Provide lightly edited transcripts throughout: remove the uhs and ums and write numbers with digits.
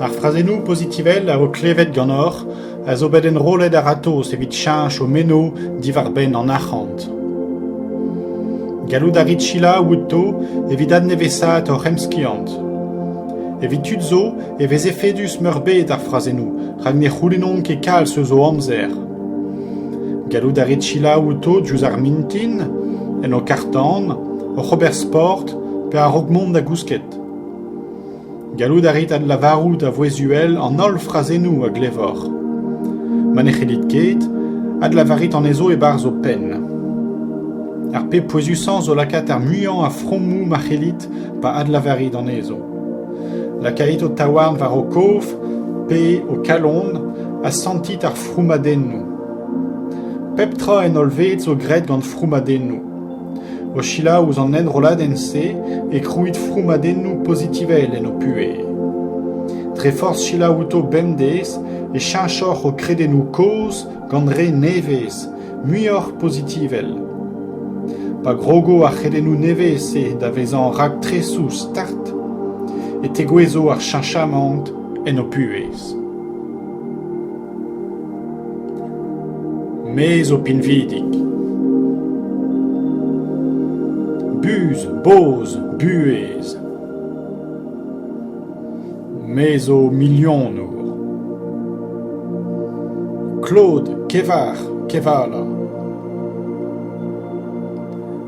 Ar frazennoù pozitivel a vo klevet ganeoc'h a zo bet enrollet a-ratozh evit cheñch ho meno diwar-benn an arc'hant. Gallout a rit selaou outo evit adnevesaat hoc'h emskiant. Evit tud zo e vez efedus-meurbet ar frazennoù rak ne c'houlennont ket kalz eus o amzer. Gallout a rit selaou outo diouzh ar mintin, en ho karr-tan, oc'h ober sport pe a-raok mont da gousket. Gallout a rit adlavarout a vouezh uhel an holl frazennoù a glevoc'h. Ma ne c'hellit ket, adlavarit anezho e-barzh ho penn. Ar pep pouezusañ zo lakaat ar muiañ a fromoù ma c'hellit pa adlavarit anezho. Lakait ho taouarn war ho kof pe ho kalon ha sentit ar froumadennoù. Pep tra en hollved zo graet gant froumadennoù. O selaou ouzh an enrolladenn-se e krouit froumadennoù pozitivel en ho puhez. Dre forzh selaou outo bemdez e cheñchoc'h ho kredennoù kozh gant re nevez, muioc'h pozitivel. Pa grogo ar c'hredennoù nevez-se da vezañ raktresoù start e tegouezho ar cheñchamant en ho puhez. Me zo pinvidik. Buz, boz, buhez. Me zo milionour. Claude Kevar, Kevala.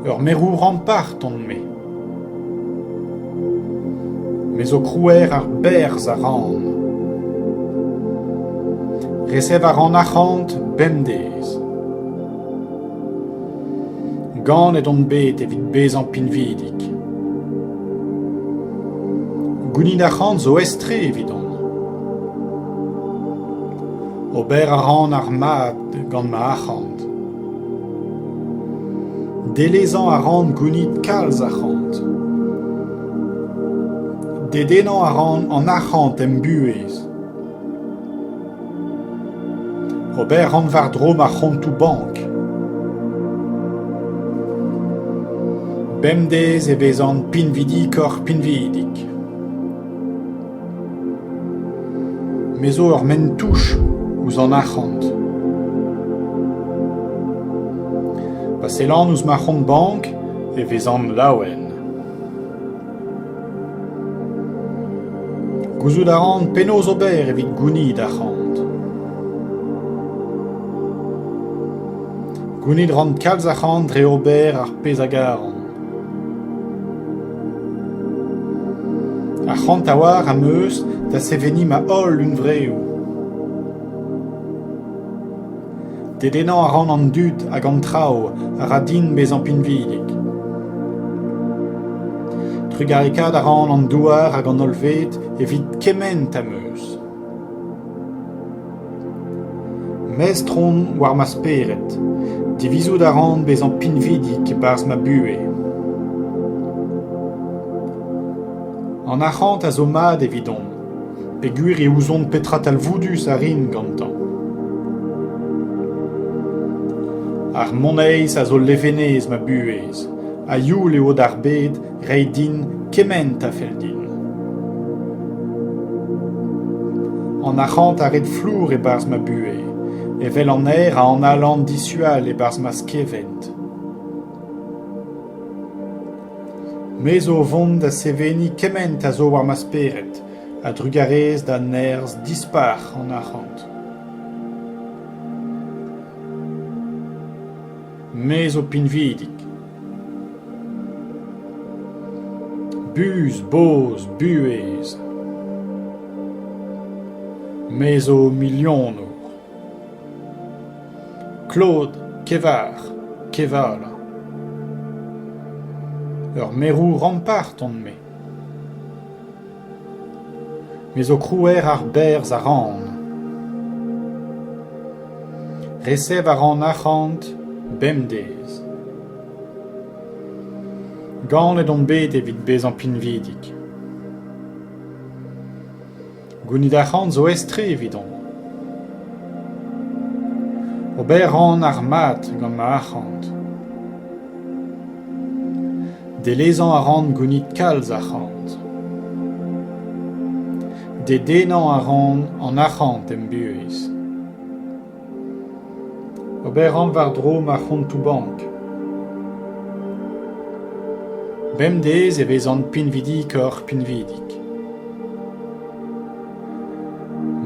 Ur merour ampart on-me. Me zo krouer ar berzh a ran. Resev a ran arc'hant bemdez. Ganet on bet evit bezañ pinvidik. Gounit arc'hant zo aes-tre evidon. Ober a ran ar mad gant ma arc'hant. Delezañ a ran gounit kalz arc'hant. Dedennañ a ran an arc'hant em buhez. Ober a ran war-dro ma c'hontoù-bank. Bemdez e vezan pinvidikoc'h-pinvidik. Me zo ur maen-touch ouzh an arc'hant. Pa sellan ouzh ma c'hont-bank e vezan laouen. Gouzout a ran penaos ober evit gounit arc'hant. Gounit 'ran kalz arc'hant dre ober ar pezh a garan. Arc'hant a-walc'h am eus da seveniñ ma holl hunvreoù. Dedennañ a ran an dud hag an traoù a ra din bezañ pinvidik. Trugarekaat a ran an douar hag an hollved evit kement am eus. Mestr on war ma spered. Divizout a ran bezañ pinvidik e-barzh ma buhez. An arc'hant a zo mat evidon peogwir e ouzon petra talvoudus a rin gantañ. Ar moneiz a zo levenez ma buhez a-youl eo d'ar bed reiñ din kement a fell din. An arc'hant a red flour e-barzh ma buhez, evel an aer a analan dishual e-barzh ma skevent. Me zo o vont da seveniñ kement a zo war ma spered, a-drugarez da nerzh dispar an arc'hant. Me zo pinvidik. Buz, boz, buhez. Me zo milionour. Claude Kevar, Kevala. Ur merour ampart on-me. Me zo krouer ar berzh a ran. Resev a ran arc'hant bemdez. Ganet on bet evit bezañ pinvidik. Gounit arc'hant zo aes-tre evidon. Ober a ran ar mad gant ma arc'hant. Delezañ a ran gounit kalz arc'hant. Dedennañ a ran an arc'hant em buhez. Ober a ran war-dro ma c'hontoù-bank. Bemdez e vezan pinvidikoc'h-pinvidik.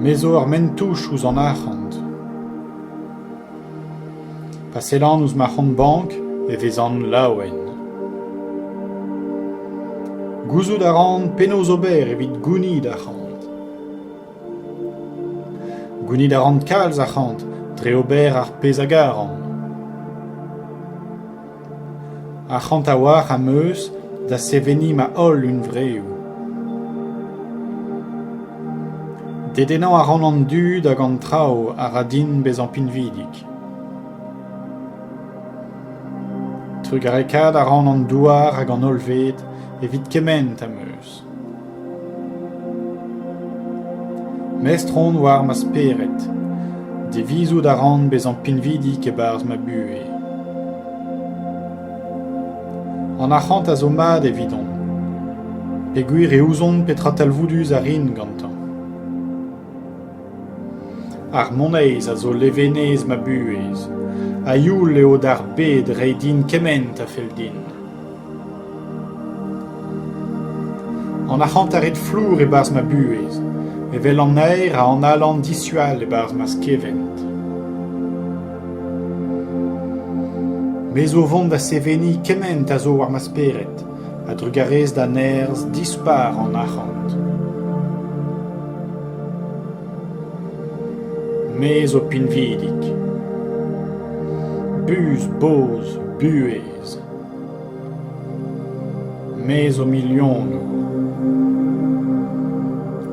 Me zo ur menn-touch ouzh an arc'hant. Pa sellan ouzh ma c'hont-bank e vezan laouen. Gouzout a ran penaos ober evit gounit arc'hant. Gounit a ran kalz arc'hant dre ober ar pezh a garan. Arc'hant a-walc'h am eus da seveniñ ma holl hunvreoù. Dedennañ a ran an dud hag an traoù a ra din bezañ pinvidik. Trugarekaat a ran an douar hag an hollved evit kement am eus. Mestr on war ma spered. Divizout a ran bezañ pinvidik e-barzh ma buhez. An arc'hant a zo mat evidon peogwir e ouzon petra talvoudus a rin gantañ. Ar moneiz a zo levenez ma buhez. A-youl eo d'ar bed reiñ din kement a fell din. An arc'hant a red flour e-barzh ma buhez, evel an aer a analan dishual e-barzh ma skevent. Me zo o vont da seveniñ kement a zo war ma spered, a-drugarez da nerzh dispar an arc'hant. Me zo pinvidik. Buz, boz, buhez. Me zo milionour.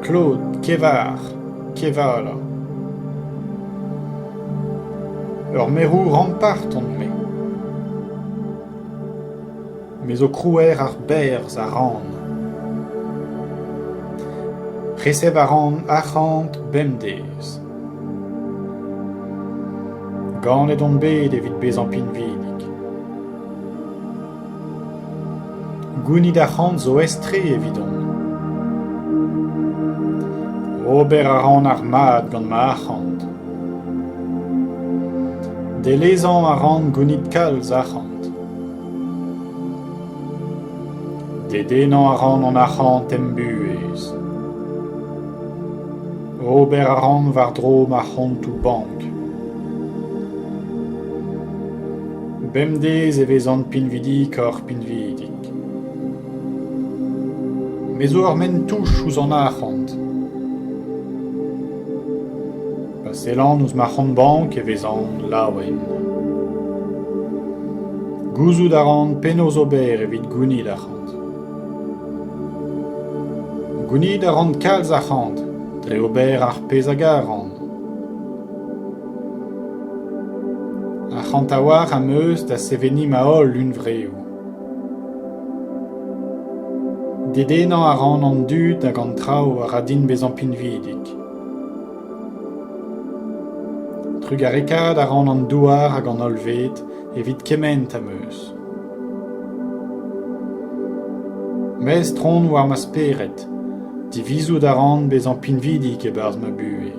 Klod, Kevar, Kevala. Ur merour ampart on-me. Me zo krouer ar berzh a ran. Resev a ran arc'hant bemdez. Ganet on bet evit bezañ pinvidik. Gounit arc'hant zo aes-tre evidon. Ober a ran ar mad gant ma arc'hant. Dellezañ a ran gounit kalz arc'hant. Dedennañ a ran an arc'hant em buhez. Ober a ran war-dro ma c'hontoù-bank. Bemdez e vezan pinvidikoc'h-pinvidik. Me zo ur menn-touch ouzh an arc'hant. Pa sellan ouzh ma c'hont-bank e vezan laouen. Gouzout a ran penaos ober evit gounit arc'hant. Gounit a ran kalz arc'hant dre ober ar pezh a garan. Arc'hant a-walc'h am eus da seveniñ ma holl hunvreoù. Dedennañ a ran an dud hag an traoù a ra din bezañ pinvidik. Trugarekaat a ran an douar hag an hollved evit kement am eus. Mestr on war ma spered, divizout a ran bezañ pinvidik e-barzh ma buhez.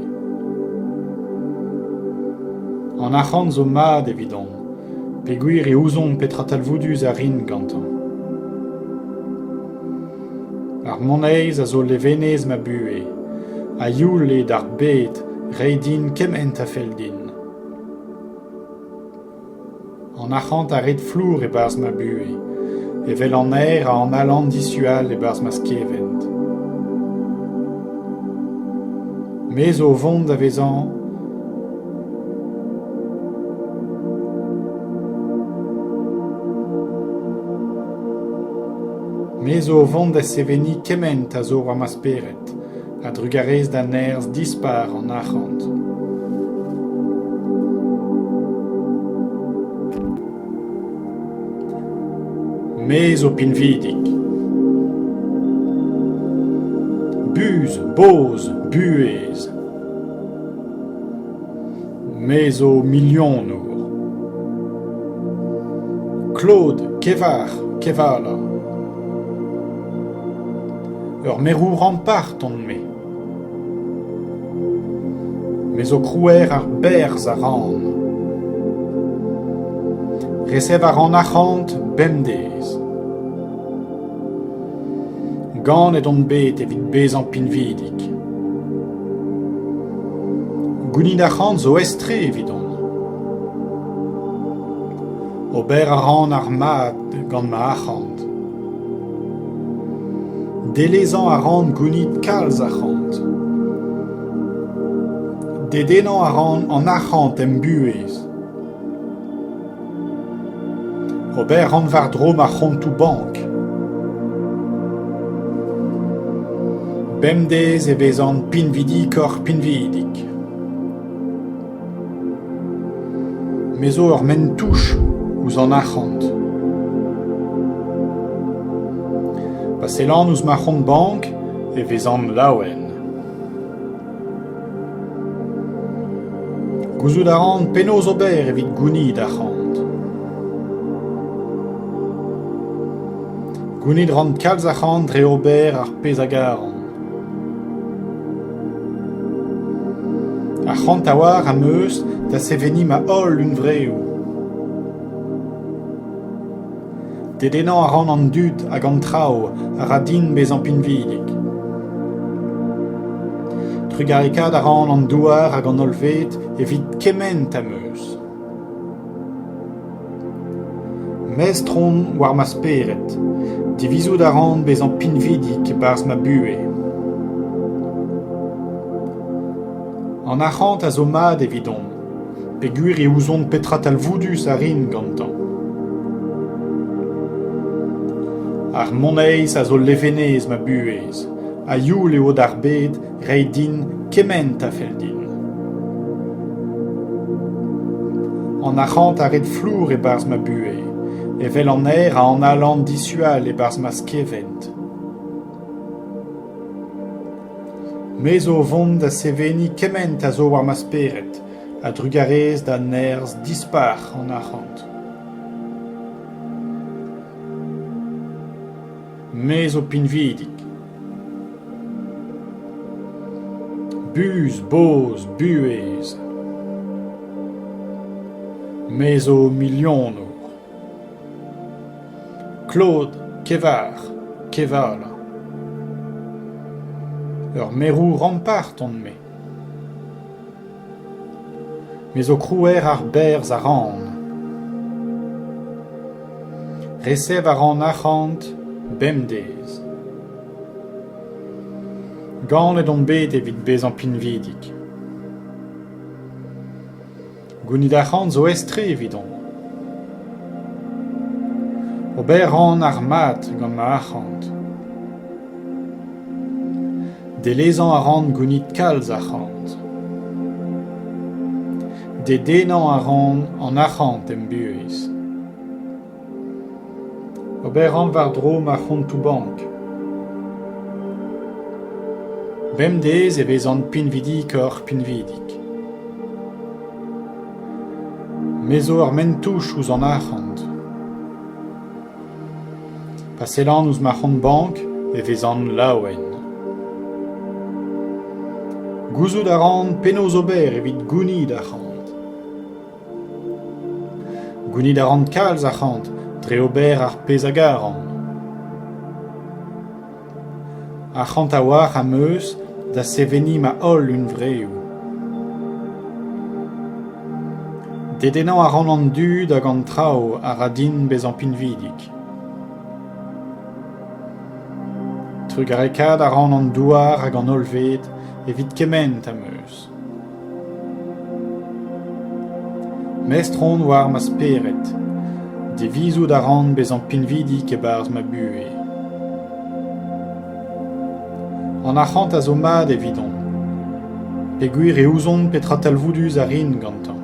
An arc'hant zo mat evidon peogwir e ouzon petra talvoudus a rin gantañ. Ar moneiz a zo levenez ma buhez, a-youl eo d'ar bed reiñ din kement a fell din. An arc'hant a red flour e-barzh ma buhez, evel an aer a analan dishual e-barzh ma skevent. Me zo o vont da vezañ Me zo o vont da seveniñ kement a zo war ma spered, a-drugarez da nerzh dispar an arc'hant. Me zo pinvidik. Buz, boz, buhez. Me zo milionour. Klod, Kevar, Kevala. Ur merour ampart on-me. Me zo krouer ar berzh a ran. Resev a ran arc'hant bemdez. Ganet on bet evit bezañ pinvidik. Gounit arc'hant zo aes-tre evidon. Ober a ran ar mad gant ma arc'hant. Dellezañ a ran gounit kalz arc'hant. Dedennañ a ran an arc'hant em buhez. Ober a ran war-dro ma c'hontoù-bank. Bemdez e vezan pinvidikoc'h-pinvidik. Me zo ur maen-touch ouzh an arc'hant. Pa sellan ouzh ma c'hont-bank e vezan laouen. Gouzout a ran penaos ober evit gounit arc'hant. Gounit a ran kalz arc'hant dre ober ar pezh a garan. Arc'hant a-walc'h am eus da seveniñ ma holl hunvreoù. Dedennañ a ran an dud hag an traoù a ra din bezañ pinvidik. Trugarekaat a ran an douar hag an hollved evit kement am eus. Mestr on war ma spered. Divizout a ran bezañ pinvidik e-barzh ma buhez. An arc'hant a zo mat evidon peogwir e ouzon petra talvoudus a rin gantañ. Ar moneiz a zo levenez ma buhez a-youl eo d'ar bed reiñ din kement a fell din. An arc'hant a red flour e-barzh ma buhez, evel an aer a analan dishual e-barzh ma skevent. Me zo o vont da seveniñ kement a zo war ma spered, a-drugarez da nerzh dispar an arc'hant. Me zo pinvidik. Buz, boz, buhez. Me zo milionour. Claude Kevar, Kevala. Ur merour ampart on-me. Me zo krouer ar berzh a ran. Resev a ran arc'hant bemdez. Ganet on bet evit bezañ pinvidik. Gounit arc'hant zo aes-tre evidon. Ober a ran ar mad gant ma arc'hant. Dellezañ a ran gounit kalz arc'hant. Dedennañ a ran an arc'hant em buhez. Ober a ran war-dro ma c'hontoù-bank. Bemdez e vezan pinvidikoc'h-pinvidik. Me zo ur maen-touch ouzh an arc'hant. Pa sellan ouzh ma c'hont-bank e vezan laouen. Gouzout a ran penaos ober evit gounit arc'hant. Gounit a ran kalz arc'hant dre ober ar pezh a garan. Arc'hant a-walc'h am eus da seveniñ ma holl hunvreoù. Dedennañ a ran an dud hag an traoù a ra din bezañ pinvidik. Trugarekaat a ran an douar hag an hollved evit kement am eus. Mestr on war ma spered. Divizout a ran bezañ pinvidik e-barzh ma buhez. An arc'hant a zo mat evidon peogwir e ouzon petra talvoudus a rin gantañ.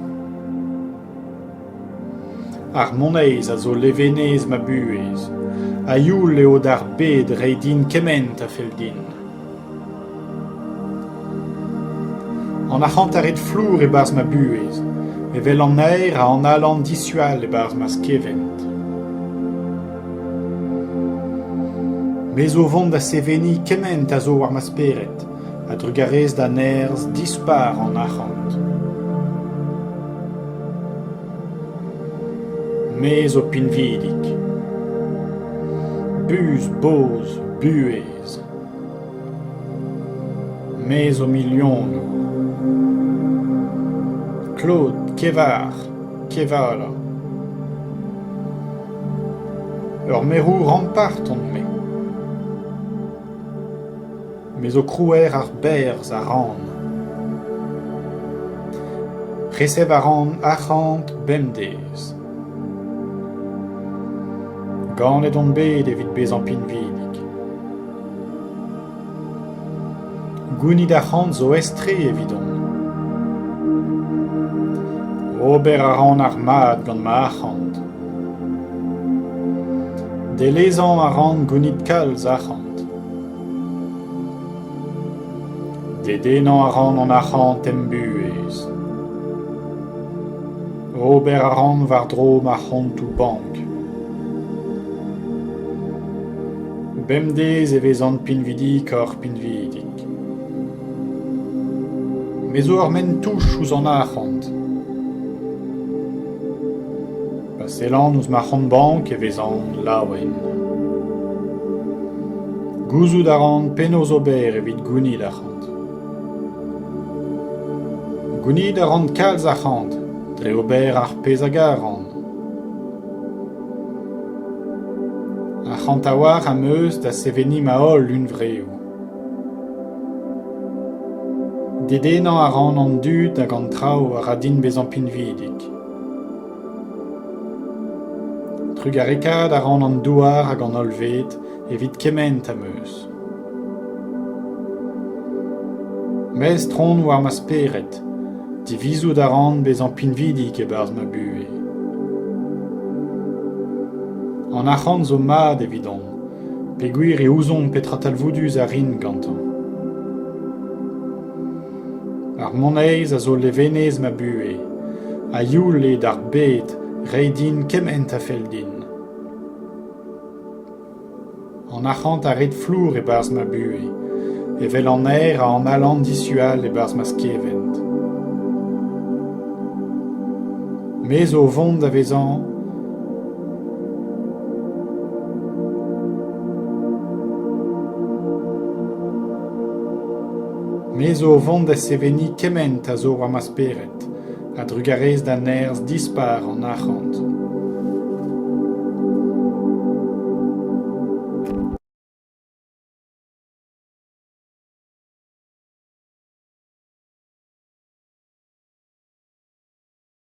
Ar moneiz a zo levenez ma buhez. A-youl eo d'ar bed reiñ din kement a fell din. An arc'hant a red flour e-barzh ma buhez, evel an aer a analan dishual e-barzh ma skevent. Me zo o vont da seveniñ kement a zo war ma spered, a-drugarez da nerzh dispar an arc'hant. Me zo pinvidik. Buz, boz, buhez. Me zo milionour. Klod, kevarc'h, kevala. Ur merour ampart on-me. Me zo krouer ar berzh a ran. Resev a ran arc'hant bemdez. Ganet on bet evit bezañ pinvidik. Gounit arc'hant zo aes-tre evidon. Ober a ran ar mad gant ma arc'hant. Dellezañ a ran gounit kalz arc'hant. Dedennañ a ran an arc'hant em buhez. Ober a ran war-dro ma c'hontoù-bank. Bemdez e vezan pinvidikoc'h-pinvidik. Me zo ur menn-touch ouzh an arc'hant. Pa sellan ouzh ma c'hont-bank e vezan laouen. Gouzout a ran penaos ober evit gounit arc'hant. Gounit a ran kalz arc'hant dre ober ar pezh a garan. Arc'hant a-walc'h am eus da seveniñ ma holl hunvreoù. Dedennañ a ran an dud hag an traoù a ra din bezañ pinvidik. Trugarekaat a ran an douar hag an hollved evit kement am eus. Mestr on war ma spered, divizout a ran bezañ pinvidik e-barzh ma buhez. An arc'hant zo mat evidon peogwir e ouzon petra talvoudus a rin gantañ. Ar moneiz a zo levenez ma buhez, a-youl eo d'ar bed reiñ din kement a fell din. An arc'hant a red flour e-barzh ma buhez, evel an aer a analan dishual e-barzh ma skevent. Me zo o vont da vezañ Me zo o vont da seveniñ kement a zo war ma spered, a-drugarez da nerzh dispar an arc'hant.